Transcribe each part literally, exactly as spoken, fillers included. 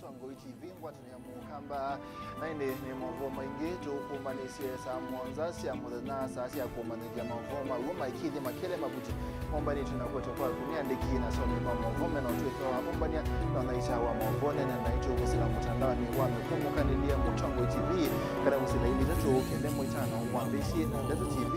Tongoi T V, ngwatanĩo ya Mũkamba, na ĩndĩ nĩ maũvoo maingĩ tũkũmbanĩsye saa mũonza sya mũthenya, saa sya kũmanyĩthya maũvoo maw'o maikĩthye makele mavuti mombanĩtwe na kũetwa kwaku nĩ andĩki na asomi ma maũvoo mena ũtw'ĩko wa ũmbany'a na ũnyaĩĩkya wa maũvoo. Nene naitũ kũsila mũtandaonĩ wa mĩkũmũkanĩlye Mũtongoi T V kana kũsila ilĩ itatũ kenda ĩmwe itano wambĩĩsye na Ndeto T V.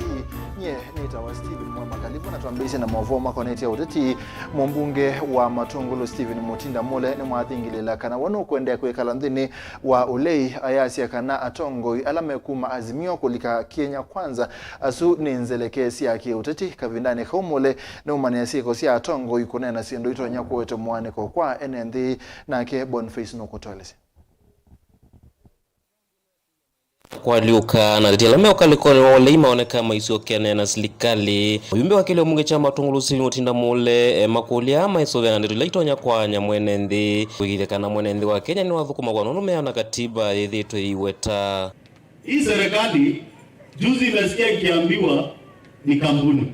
Nyie nĩtawa Stephen Mwema Kalivu na twambĩĩsye na maũvoo makonetye ũteti. Mũmbunge wa Matũngũlũ Stephen Mũtinda Mũle nĩwathingĩlĩĩla kana we nũkũendeea kwĩkala nthĩnĩ wa ũlei, ayasya kana atongoi ala mekuma Azimio kũlika Kenya Kwanza asu nĩ nzeleke sya kĩũteti. Kavindanĩ kau Mũle nĩũmanĩa syĩko sya atongoi kũneena syĩndũ itonya kũete mũaanĩko kwa ene nthĩ, nake Boniface nũkũtũelesya. Kũalyũka na ateti ala me ũkalĩkonĩ wa ũlei maoneka maisyokeanĩa na silikalĩ. Mũyumbe wa kĩlio mbunge kya Matũngũlũ Stephen Mũtinda Mũle emakũlya maisũvĩa na ndeto ila itonya kwaany'a mwene nthĩ, kũĩkĩĩthya kana mwene nthĩ wa Kenya nĩwathũkũmaw'a nũndũ meana katiba yĩthĩĩtwe yĩiweta. Hii serikali, juzi imesikia ikiambiwa ni kampuni.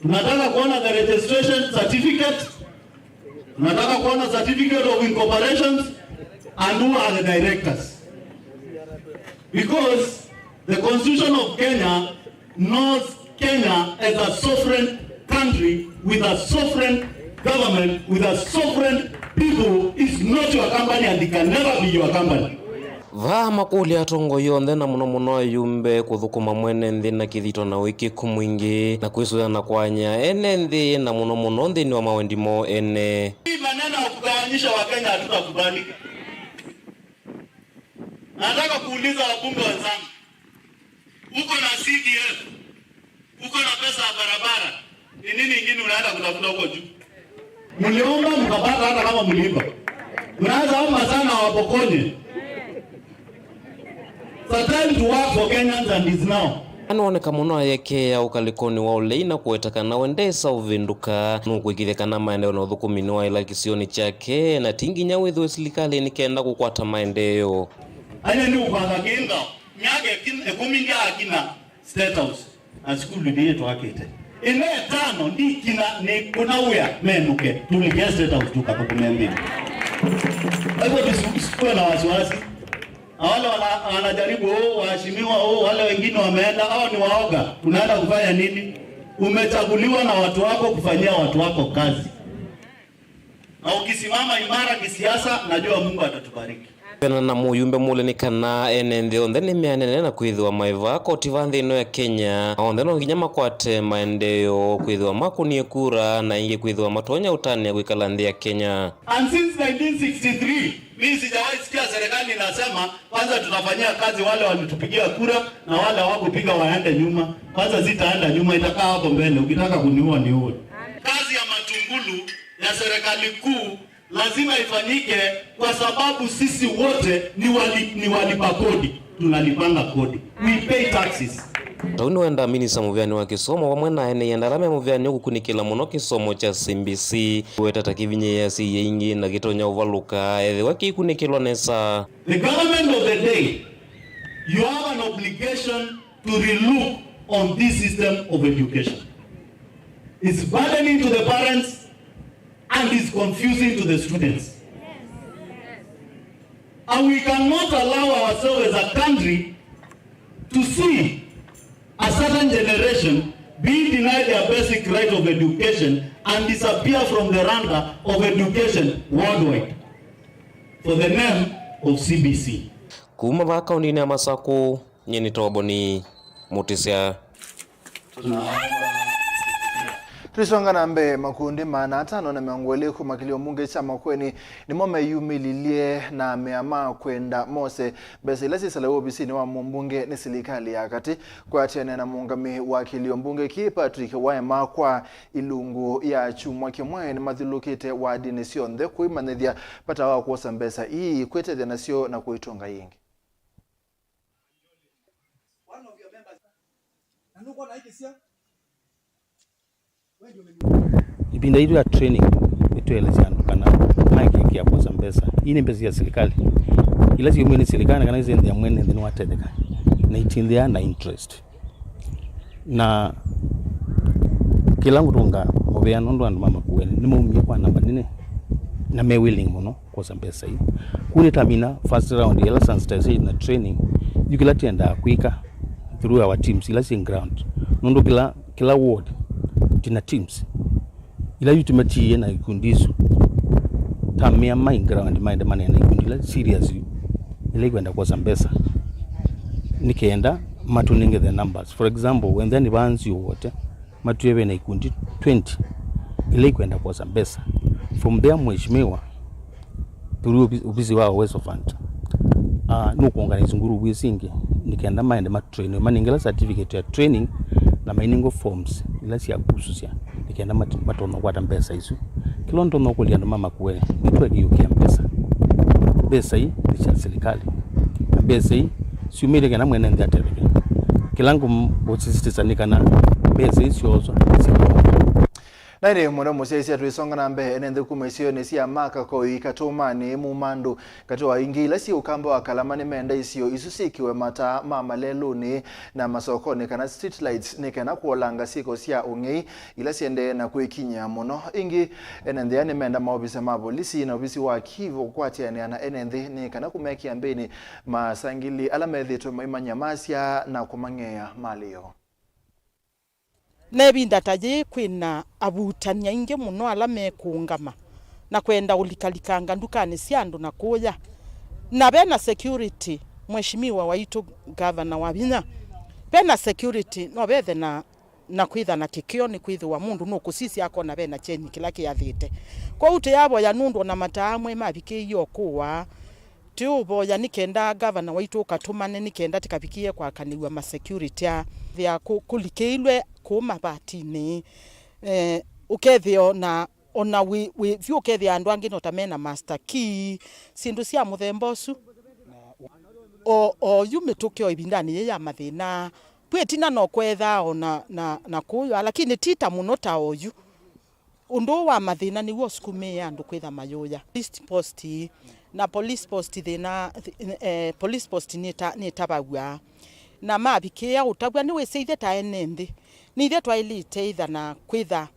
Tunataka kuona the registration certificate. Tunataka kuona certificate of incorporations and who are the directors. Because the Constitution of Kenya knows Kenya as a sovereign country with a sovereign government, with a sovereign people, is not your company and it can never be your company. Vaa makũlya atongoi onthe, na mũno mũno ayumbe, kũthũkũma mwene nthĩ na kĩthito na ũĩkĩĩku mwingĩ, na kwĩsũvĩa na kwaany'a ene nthĩ, na mũno mũno nthĩnĩ wa mawendi moo ene. Hii maneno ya kugawanyisha Wakenya hatutakubali. Nataka kuuliza wabunge wenzangu, uko na C D F, uko na pesa ya barabara, ni nini ingine unaenda kutafuta huko juu? Mliomba mkapata, hata kama mliiba. Mnaweza omba sana wapokonye. It's a time to work for Kenyans and is now. Anoneka mũno ayekeea ũkalĩkonĩ wa ũlei na kũweta kana we ndesa ũvĩndũka, nũkwĩkĩthya kana maendeeo na ũthũkũmi nĩwaĩla kĩsionĩ kyake, na ti nginya wĩthĩwe silikalĩ nĩ kenda kũkwata maendeeo. Anya nĩ ũkwaka kĩnga, myaka ĩkũmi ndyaakina State House. Na sukulu ndiĩ twakĩte. Ĩno ĩtano ndikina nĩ kũna wĩa menũke, tũlike State House tũkathũkũme nthĩ. Kwa hivyo tusi-, tusikuwe na wasiwasi. Na wale wana-, wanajaribu, "Oh, waheshimiwa, oh, wale wengine wameenda, hao ni waoga. Tunaenda kufanya nini?" Umechaguliwa na watu wako kufanyia watu wako kazi. Na ukisimama imara kisiasa, najua Mungu atatubariki. Kwĩanana na mũyumbe Mũle nĩ kana ene nthĩ onthe nĩmeanene na kwĩthĩwa maĩ vaa koti vaa nthĩ ĩno ya Kenya. Onthe no nginya makwate maendeeo, kwĩthĩwa makũnie kura, na ĩngĩ kwĩthĩwa matonya ũtanĩa kwĩkala nthĩ ya Kenya. And since nineteen sixty-three, mimi sijawahi sikia serikali inasema, "Kwanza tutafanyia kazi wale walitupigia kura na wale hawakupiga waende nyuma." Kwanza sitaenda nyuma, itakaa hapo mbele. Ukitaka kuniua, niue. Kazi ya Matungulu ya serikali kuu lazima ifanyike kwa sababu sisi wote ni wali-, ni walipa kodi. Tunalipanga kodi. We pay taxes. Tau nĩwendaa minista mũvĩanĩ wa kĩsomo vamwe na ene ianda ala me mũvĩanĩ ũkũkunĩkĩla mũno kĩsomo kya C B C. Weta ta kĩvinyĩĩa syĩia ingĩ na kĩtonya ũvalũka ethĩwa kĩikunĩkĩlwa nesa. The government of the day, you have an obligation to relook on this system of education. It's burdening to the parents and it's confusing to the students. And we cannot allow ourselves as a country to see a certain generation being denied their basic right of education and disappear from the radar of education worldwide for the name of C B C. Kuma vaa kaũndĩnĩ ya Masakũ, nyie nĩ Toboni Mũtĩsya. Tũisonga na mbee, makundi maana atano na mĩongo ĩlĩ kuma kĩlio mbunge kya Makueni nĩmo meyumĩlilye na mea ma kwenda mose mbesa ila syĩsalawa ovisinĩ wa mũmbunge nĩ silikalĩ ya katĩ. Kwatĩanĩa na mũũngamĩi wa kĩlio mbunge kĩĩ, Patrick Waema, kwa ilungu ya kyumwa kĩmwe, nĩmathyũlũlũkĩte wadinĩ syonthe kũimanyĩthya vata wa kwosa mbesa ii, kwĩtethya nasyo na kũitũnga yĩngĩ. Ĩvinda yitũ ya training, nĩtweelesya andũ kana maĩkĩĩkĩa kwosa mbesa. Ii nĩ mbesa sya silikalĩ. Ila syumĩe nĩ silikalĩ, kana syĩ nthĩ ya mwene nthĩ nĩwatetheka. Na itinthĩaa na interest. Na kĩla ngũtũnga mũvea nũndũ andũ ma Makueni nĩmaumie kwa namba nene. na me willing mũno kwosa mbesa ii. Kũu nĩtamina first round, ĩla sensitization na training, yu kĩla twendaa kwĩka through our teams ila syĩ ground, nũndũ kĩla, kĩla ward tina teams ila yu tũmatiie na ikundi isu, tamĩa mai ground maende maneena na ikundi ila serious yu ila ikwenda kwosa mbesa, nĩ kenda matũnenge the numbers. For example, wendea nĩ vaa nzio wote matwĩe ve na ikundi twenty ila ikwenda kwosa mbesa. From there, mheshimiwa, through ofi-, ofisi wa Uwezo Fund, ah, nũkũorganize nguru isu ingĩ nĩ kenda maende matrainwe, manengela certificate ya training na mainengwe forms ila sya kususya nĩ kenda mat-, matonya kũkwata mbesa isu. Kĩla ndonya kũlya andũ ma Makueni nĩ twekĩũkĩa mbesa. Mbesa ii nĩ sya serikali. Na mbesa ii syumĩte kana mwene nthĩ atetheke. Kĩla ngũsisitiza nĩ kana mbesa ii syooswa nĩ sya. Na ĩndĩ mũno mũsyaĩĩsya tũisonga na mbee, ene nthĩ kuma isionĩ sya Makakoi, Katũmanĩ, Mumandu, katĩ wa ingĩ ila syĩ ũkamba wa Kalama nĩmenda isio isu syĩkĩwe mataa ma malelũnĩ na masokonĩ kana street lights nĩ kana kũolanga syĩko sya ũng'ei ila syendee na kwĩkinyĩa mũno. Ĩngĩ, ene nthĩ aa nĩmenda maovisa ma volisi na ovisi wa Kivu kũkwatĩanĩa na ene nthĩ nĩ kana kũmekĩa mbĩnĩ maasangili ala methĩĩtwe maimanyamasya na kũmang'ea malĩ yoo. Na ĩvinda ta yĩĩ, kwĩ na avutani aingĩ mũno ala mekũũngama na kwenda ũlikalikanga ndukanĩ sya andũ na kũya. Na ve na security, Mheshimiwa waitũ Gavana Wavinya, ve na security, no vethe na, na kwĩtha na kĩkĩo, nĩkwĩthĩwa mũndũ nũkũsisya akona ve na kyeni kĩla kĩathĩte. Kwoou tĩyavoya nũndũ o na mataa amwe mavikĩĩie o kũaa. Tũũvoya nĩ kenda ngavana waitũ ũkatũmane nĩ kenda tĩkavikĩĩe kwakanĩw'a ma security aa. Thĩa kũ-, kũlikĩilwe kũu mabatinĩ. Eh, ũkethĩa ona, ona wĩ, wĩ vyũ ũkethĩa andũ angĩ no ta mena master key, syĩndũ sya mũthemba ũsu. O, o yu mĩtũkĩ o ĩvindanĩ yĩĩ ya mathĩna, kwĩ ĩtina no kweethaa ona na, na kũywa, lakini ti ta mũno ta oyu. Ũndũ ũũ wa mathĩna nĩw'o ũsukumĩe andũ kwĩtha mayũya. Police post, na police post thĩna, eh, police post nĩta-, nĩtavaw'a. Na mavikĩĩa ũtavw'a nĩwĩsĩ ithe ta ene nthĩ, nĩ ithe twaĩlĩte itha na kwĩtha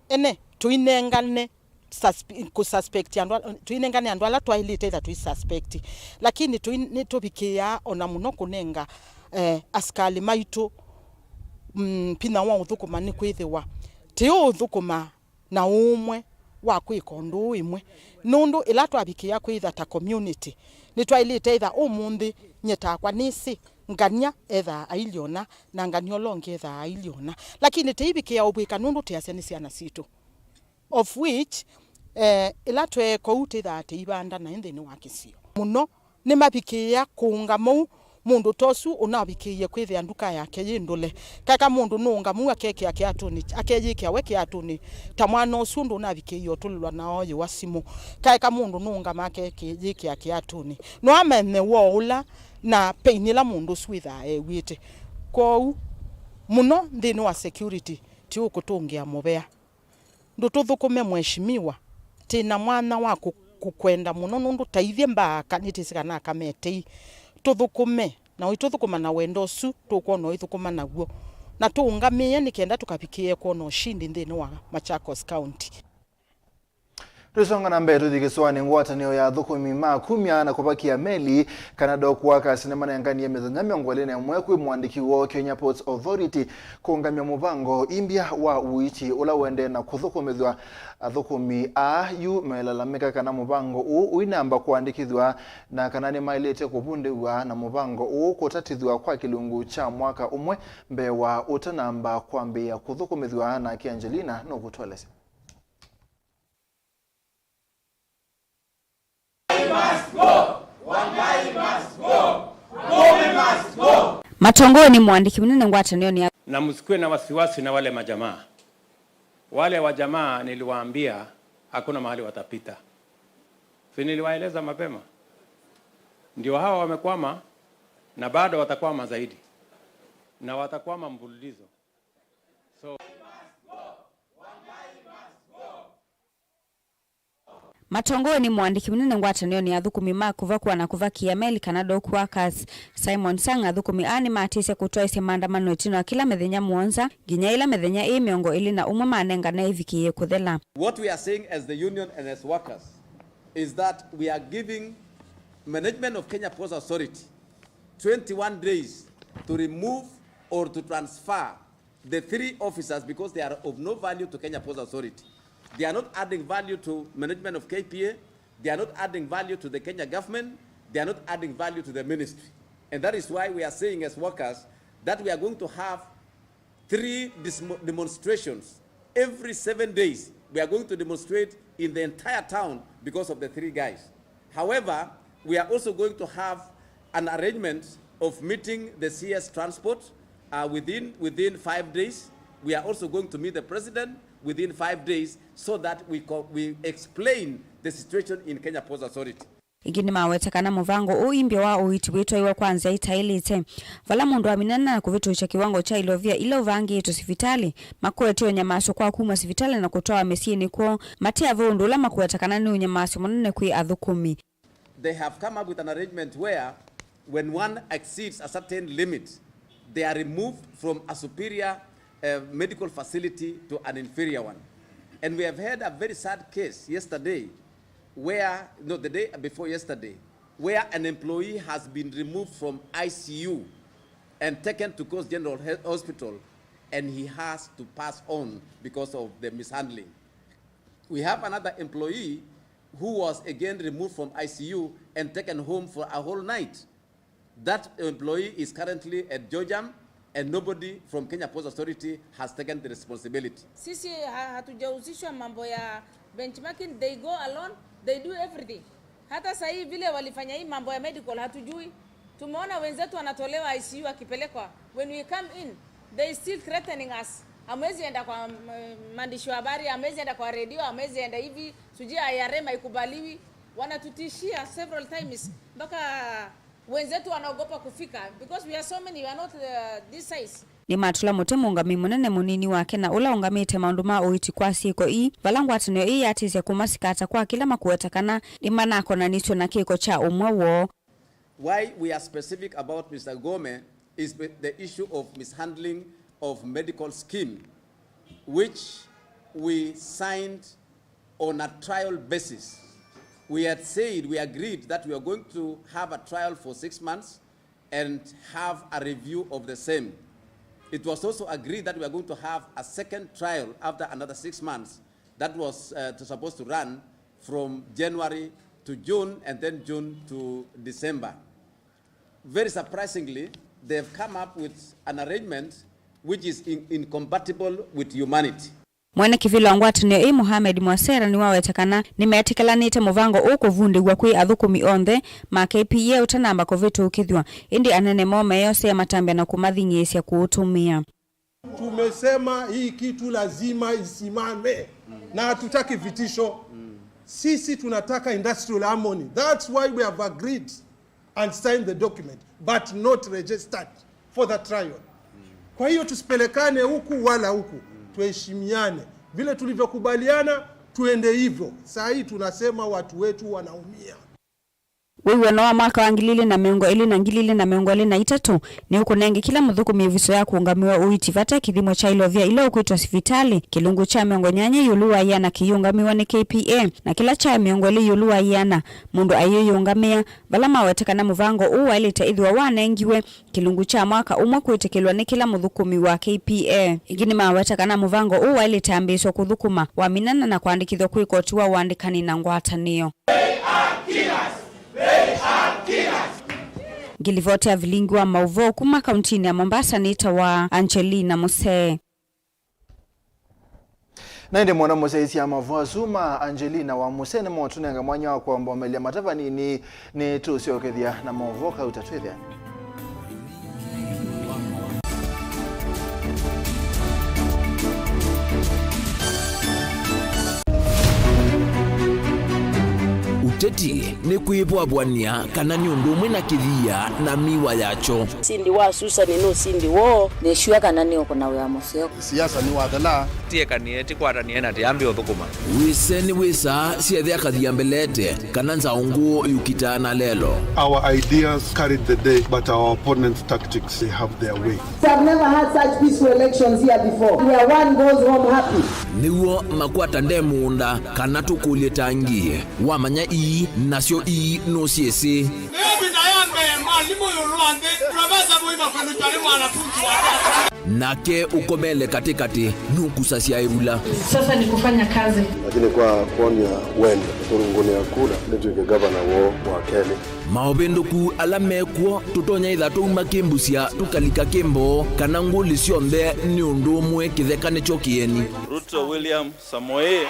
ene tũinengane suspe-, kũsuspect andũ ala, tũinengane andũ ala twaĩlĩte itha tũisuspect. Lakini tũi-, nĩtũvikĩĩaa ona mũno kũnenga, eh, asikalĩ maitũ, mm, vinya wa ũthũkũma nĩkwĩthĩwa tĩũũthũkũma na ũũmwe wa kwĩka ũndũ ũũ ĩmwe, nũndũ ĩla twavikĩĩa kwĩtha ta community, nĩtwaĩlĩte ĩtha ũmũnthĩ nyie takwa nĩsĩ ngania ethaa ailyona, na ngania ũla ũngĩ ethaa ailyona, lakini tĩivikĩĩa ũvw'ĩka nũndũ tĩasya nĩ syana sitũ, of which, eh, ĩla tweeka ũu tĩthaa tĩivanda naĩ nthĩnĩ wa kĩsio mũno. Nĩmavikĩĩa kũũngama ũu mũndũ ta ũsu ũnavikĩie kwĩthĩa nduka yake yĩ ndũle. Kaeka mũndũ nũũngama ũu akekĩa kĩatũnĩ, akeyĩkĩa we kĩatũnĩ ta mwana ũsu ũndũ ũnavikĩie ũtũlĩlwa na ooyĩwa simũ. Kaeka mũndũ nũũngama akeyĩkĩa kĩatũnĩ, no amenye woo ũla na pain ĩla mũndũ ũsu wĩthaa ew'ĩte. Kwoou, mũno nthĩnĩ wa security, ti ũkũtũngĩa mũvea. Ndũtũthũkũme, Mheshimiwa. Twĩ na mwanya wa kũ-, kũkwenda mũno, nũndũ ta ithyĩ mbaaka nĩtwĩsĩ kana aka me tei. Tũthũkũme, na ũitũthũkũma na wendo ũsu tũkwona ũithũkũma naw'o. Na tũũngamĩe nĩ kenda tũkavikĩĩe kwona ũshindi nthĩnĩ wa Machakos County. Tũisonga na mbee, tũthi kĩsũanĩ. Ngwatanĩo ya athũkũmi ma kumya na kũvakia meli, kana dock workers, nĩmanenganie mĩthenya mĩongo ĩlĩ na ĩmwe kwĩ mũandĩki woo Kenya Ports Authority kũũngamya mũvango imbya wa ũiiti ũla ũendee na kũthũkũmĩthw'a athũkũmi aa. Yu melalamĩka kana mũvango ũũ ũinamba kũandĩkĩthw'a na kana nĩmaĩlĩte kũvundĩw'a na mũvango ũũ kũtatĩthw'a kwa kĩlungu kya mwaka ũmwe mbee wa ũtanamba kwambĩĩa kũthũkũmĩthw'a. Nake Angelina nũkũtũelesya. Matongoi nĩ mũandĩki mũnene ngwatanĩonĩ ya. Na msikuwe na wasiwasi na wale majamaa. Wale wa jamaa niliwaambia hakuna mahali watapita. Si niliwaeleza mapema? Ndio hawa wamekwama na bado watakwama zaidi. Na watakwama mfululizo. So, Matongoi nĩ mũandĩki mũnene ngwatanĩonĩ ya athũkũmi ma kũvakũa na kũvakĩa meli kana dock workers, Simon Sang. Athũkũmi aa nĩmatĩsye kũtwaĩsya maandamano ĩtina wa kĩla mĩthenya mũonza nginya yĩla mĩthenya ĩĩ mĩongo ĩlĩ na ũmwe manengane ĩvikĩĩe kũthela. What we are saying as the union and as workers, is that we are giving management of Kenya Ports Authority twenty-one days to remove or to transfer the three officers because they are of no value to Kenya Ports Authority. They are not adding value to management of K P A. They are not adding value to the Kenya government. They are not adding value to the ministry. And that is why we are saying as workers that we are going to have three dismo-, demonstrations. Every seven days, we are going to demonstrate in the entire town because of the three guys. However, we are also going to have an arrangement of meeting the C S transport, uh, within, within five days. We are also going to meet the president within five days so that we co-, we explain the situation in Kenya Ports Authority. Ĩngĩ nĩmaweta kana mũvango ũũ imbya wa ũiiti wĩtwaĩwa kwa nzĩa itaĩlĩte, vala mũndũ aminana na kũvĩtũkya kĩwango kya ilovia ila ũvangĩĩtwe sivitalĩ, makũete ũnyamasyo kwa kuma sivitalĩ na kũtwawa mĩsyĩnĩ kwoo, mateavw'a ũndũ ũla makũeta kana nĩ ũnyamasyo mũnene kwĩ athũkũmi. They have come up with an arrangement where when one exceeds a certain limit, they are removed from a superior, uh, medical facility to an inferior one. And we have had a very sad case yesterday where, no, the day before yesterday, where an employee has been removed from I C U and taken to Coast General He-, Hospital, and he has to pass on because of the mishandling. We have another employee who was again removed from I C U and taken home for a whole night. That employee is currently at JOJAM, and nobody from Kenya Ports Authority has taken the responsibility. Sisi ha-, hatujahusishwa mambo ya benchmarking, they go alone, they do everything. Hata saa hii vile walifanya hii mambo ya medical hatujui. Tumeona wenzetu wanatolewa I C U akipelekwa. When we come in, they still threatening us. Hamwezi enda kwa, mm, maandishi wa habari, hamwezi enda kwa redio, hamwezi enda hivi, sijui I R M haikubaliwi. Wanatutishia several times mpaka wenzetu wanaogopa kufika because we are so many, we are not, uh, this size. Nĩmatũla mũtĩ mũũngamĩi mũnene mũnini wake na ũla ũũngamĩte maũndũ ma ũiiti kwa syĩko ii, vala ngwatanĩo ii yatĩsya kũmasikata kwa kĩla makũweta kana nĩmanakonanĩtw'e na kĩko kya ũmwe woo. Why we are specific about Mister Gome is the issue of mishandling of medical scheme, which we signed on a trial basis. We had said, we agreed that we are going to have a trial for six months and have a review of the same. It was also agreed that we are going to have a second trial after another six months. That was, uh, to, supposed to run from January to June and then June to December. Very surprisingly, they have come up with an arrangement which is in-, incompatible with humanity. Mwene kĩvĩla wa ngwatanĩo ĩĩ, Mohamed Mwasera, nĩwaweta kana nĩmetĩkĩlanĩte mũvango ũũ kũvundĩw'a kwĩ athũkũmi onthe ma K P A ũtanamba kũvĩtũkĩthw'a, ĩndĩ anene moo meeosea matambya na kũmathing'ĩĩsya kũũtũmĩa. Tumesema hii kitu lazima isimame na hatutaki vitisho. Sisi tunataka industrial harmony. That's why we have agreed and signed the document, but not registered for the trial. Kwa hiyo tusipelekane huku wala huku, tuheshimiane. Vile tulivyokubaliana, tuende hivyo. Saa hii tunasema watu wetu wanaumia. Wĩw'ano wa mwaka wa ngili ilĩ na mĩongo ĩlĩ na ngili ilĩ na mĩongo ĩlĩ na itatũ nĩũkũnenge kĩla mũthũkũmi ĩvuso ya kũũngamĩwa ũiiti vate kĩthimo kya ilovia ila ũkwĩtwa sivitalĩ, kĩlungu kya mĩongo nyanya ĩũlũ wa ĩana kĩyĩũngamĩwa nĩ K P A, na kĩla kya mĩongo ĩlĩ ĩũlũ wa ĩana mũndũ ayĩyĩũngamĩa, vala mawete kana mũvango ũũ waĩlĩte ĩthĩwa wanengiwe kĩlungu kya mwaka ũmwe kwĩtĩkĩlwa nĩ kĩla mũthũkũmi wa K P A. Ĩngĩ nĩmaweta kana mũvango ũũ waĩlĩte ambĩĩswa kũthũkũma waminana na kũandĩkĩthw'a kwĩ koti wa ũandĩkani na ngwatanĩo. Ngilivoti ya vilingi wa maũvoo kuma kauntinĩ ya Mombasa nĩtawa Angelina Musee. Na ĩndĩ mũno mũsyaĩĩsya maũvoo asu ma Angelina wa Musee nĩmotũnenga mwanya wa kwambomelya mata vanini, nĩtũsyokethya na maũvoo kauta twĩthĩane. Ũteti nĩ kwĩvwavw'ania kana nĩ ũndũ ũmwe na kĩthia na mĩwa yakyo. Ũsindi wa Susan nĩ ũsindi woo. Nĩsw'a kana nĩũkũna wĩa mũseo. Siasa nĩwathela. Tiekanie, tikwatanĩe na tiambi ũthũkũma. Wĩse nĩ wĩsaa syethe akathia mbelete, kana nzaũ ngũũ yũkitaa na lelo. Our ideas carried the day, but our opponents' tactics, they have their way. I've never had such peaceful elections here before, where one goes home happy. Nĩw'o makwata nde mũũnda, kana tũkũlye tangi. Wamanya ii, nasyo ii nũsyĩsĩ. Nĩ ĩvinda ya mbee mwalimũ ĩũlũ wa nthĩ, Profesa Mũima kwĩlũtwa nĩ mwanafunzi wake. Nake ũkomele katĩkatĩ, nũkusasya ĩvula. Sasa ni kufanya kazi. Lakini kwa kuonia wendo, kũrũngũnĩa kura, nĩtw'ĩke gavana woo wa kelĩ. Maũvĩndũku ala mekw'o, tũtonya ĩtha twauma kĩmbusya tũkalika kĩmboo, kana ngũlĩ syonthe nĩ ũndũ ũmwe, kĩtheka nĩkyo kĩeni. Ruto William Samoei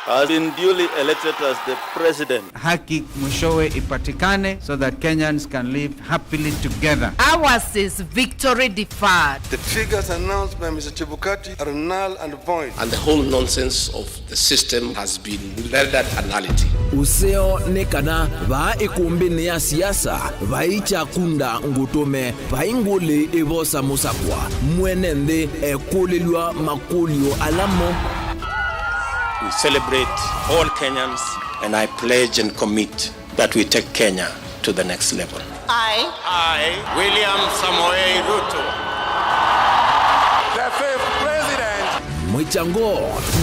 has been duly elected as the president. Haki mwishowe ipatikane so that Kenyans can live happily together. Ours is victory deferred. The figures announced by Mister Chebukati are null and void. And the whole nonsense of the system has been rendered a nullity. Ũseo nĩ kana vaa ĩkũmbĩnĩ ya siasa vai kyakunda ngũtũme, vai ngũlĩ ĩvosa mũsakwa. Mwene nthĩ ekũlĩlw'a makũlyo ala mo. We celebrate all Kenyans, and I pledge and commit that we take Kenya to the next level. I, I, William Samoei Ruto, the fifth president. Mwĩkyango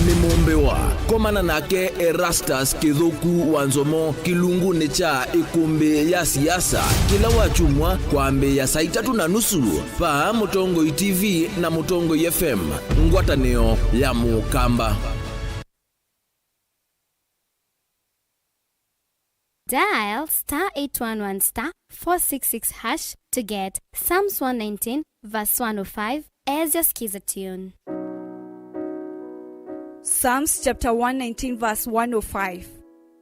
nĩ mũmbĩwa. Komana nake Erastus Kĩthũku wa Nzomo kĩlungunĩ kya ĩkũmbĩ ya siasa kĩla wakyumwa kwambĩĩa saa itatũ na nusu. Vaa Mũtongoi T V na Mũtongoi F M, ngwatanĩo ya Mũkamba. Dial star eight one one star four six six hash to get Psalms one nineteen verse one oh five as your skiza tune. Psalms chapter one nineteen verse one oh five.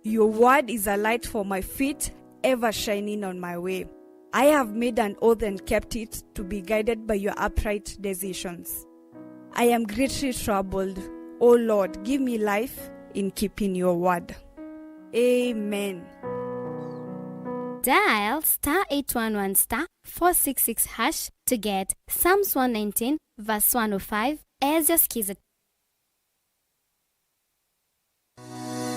Your word is a light for my feet, ever shining on my way. I have made an oath and kept it, to be guided by your upright decisions. I am greatly troubled. O Lord, give me life in keeping your word. Amen. Dial star eight one one star four six six hash to get Psalms one nineteen verse one oh five as your skiza.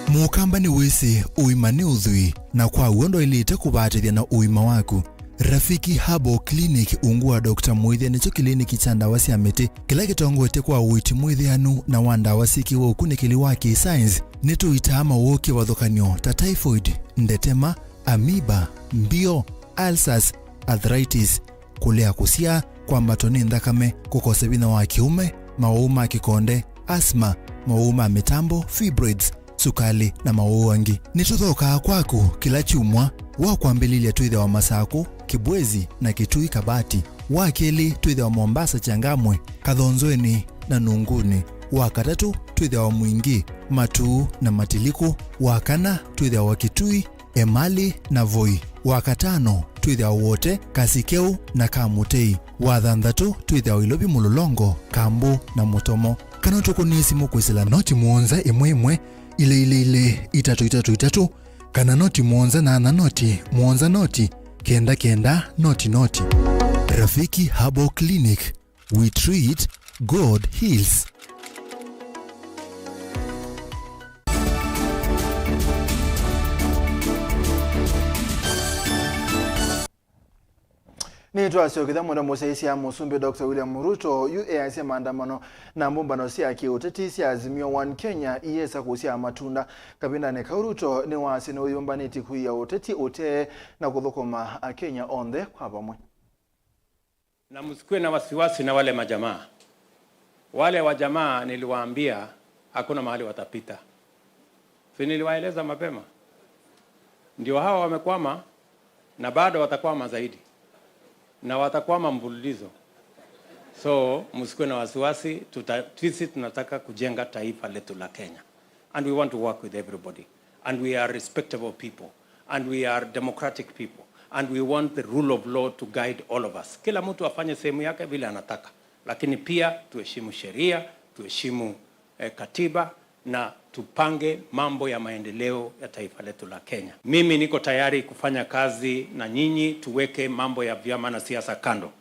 Mũkamba nĩwĩsĩ ũima nĩ ũthwii, na kwa w'o ndwaĩlĩte kũvaatĩthya na ũima waku. Rafiki Herbal Clinic, ungu wa Doctor Mwĩthĩa, nĩkyo kĩliniki kya ndawa sya mĩtĩ kĩla kĩtongoetye kwa ũiiti mwĩthĩanu na wa ndawa syĩkĩwe ũkunĩkĩli wa kĩ-science. Nĩtũitaa mawoo kĩvathũkany'o ta typhoid, ndetema, amoeba, mbio, ulcers, arthritis, kũlea kũsyaa, kwambatwa nĩ nthakame, kũkosa vinya wa kĩũme, mawau ma kĩkonde, asthma, mawau ma mĩtambo, fibroids, sukalĩ, na mawau angĩ. Nĩtũthokaa kwaku kĩla kyumwa. Wa kwambĩlĩlya twĩthĩawa Masakũ, Kĩbwezi, na Kitui Kabati. Wa kelĩ twĩthĩawa Mombasa, Changamwe, Kathonzweni, na Nunguni. Wa katatũ twĩthĩawa Mwingi, Matuu, na Matiliku. Wa kana twĩthĩawa Kitui, Emali, na Voi. Wa katano twĩthĩawa Wote, Kasikeu, na Kamutei. Wa thanthatũ twĩthĩawa Ilovi, Mũlolongo, Kambu, na Mũtomo. Kana ũtũkũnĩe simũ kwĩsĩla noti mũonza ĩmwe ĩmwe, ilĩ ilĩ ilĩ, itatũ itatũ itatũ, kana noti mũonza nyanya noti mũonza noti kenda kenda noti noti. Rafiki Herbal Clinic, we treat, God heals. Nĩtwasyokethya mũndũ mũsyaĩĩsya Mũsumbĩ Doctor William Ruto yu easya maandamano na mbũmbano sya kĩũteti sya Azimio One Kenya iyĩsa kũsyaa matunda. Kavindanĩ kau, Ruto nĩwasya nĩwĩyũmbanĩtye kũia ũteti ũtee na kũthũkũma Akenya onthe kwa vamwe. Na msikuwe na wasiwasi na wale majamaa. Wale wa jamaa niliwaambia hakuna mahali watapita. Si niliwaeleza mapema? Ndio hawa wamekwama na bado watakwama zaidi. Na watakwama mfululizo. So, msikuwe na wasiwasi, tuta-, sisi tunataka kujenga taifa letu la Kenya. And we want to work with everybody. And we are respectable people. And we are democratic people. And we want the rule of law to guide all of us. Kila mtu afanye sehemu yake vile anataka. Lakini pia tuheshimu sheria, tuheshimu, eh, katiba, na tupange mambo ya maendeleo ya taifa letu la Kenya. Mimi niko tayari kufanya kazi na nyinyi, tuweke mambo ya vyama na siasa kando.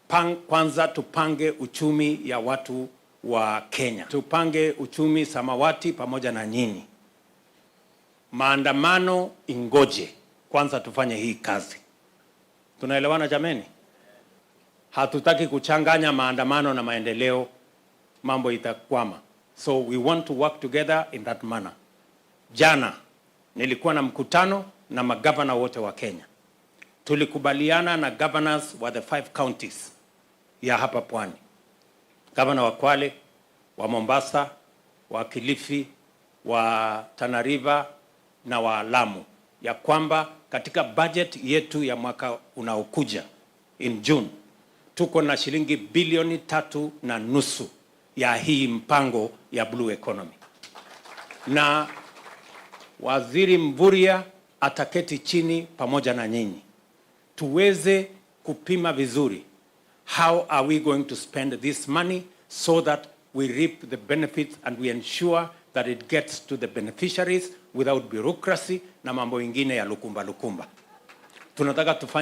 Pang-, kwanza tupange uchumi ya watu wa Kenya. Tupange uchumi samawati pamoja na nyinyi. Maandamano ingoje. Kwanza tufanye hii kazi. Tunaelewana jameni? Hatutaki kuchanganya maandamano na maendeleo. mambo itakwama. So we want to work together in that manner. Jana nilikuwa na mkutano na magavana wote wa Kenya. Tulikubaliana na governors wa the five counties ya hapa pwani, gavana wa Kwale, wa Mombasa, wa Kilifi, wa Tana River na wa Lamu, ya kwamba katika budget yetu ya mwaka unaokuja, in June, tuko na shilingi bilioni tatu na nusu ya hii mpango ya blue economy, na Waziri Mvurya ataketi chini pamoja na nyinyi tuweze kupima vizuri, how are we going to spend this money so that we reap the benefits and we ensure that it gets to the beneficiaries without bureaucracy na mambo ingine ya lukumba lukumba. Tunataka tufanye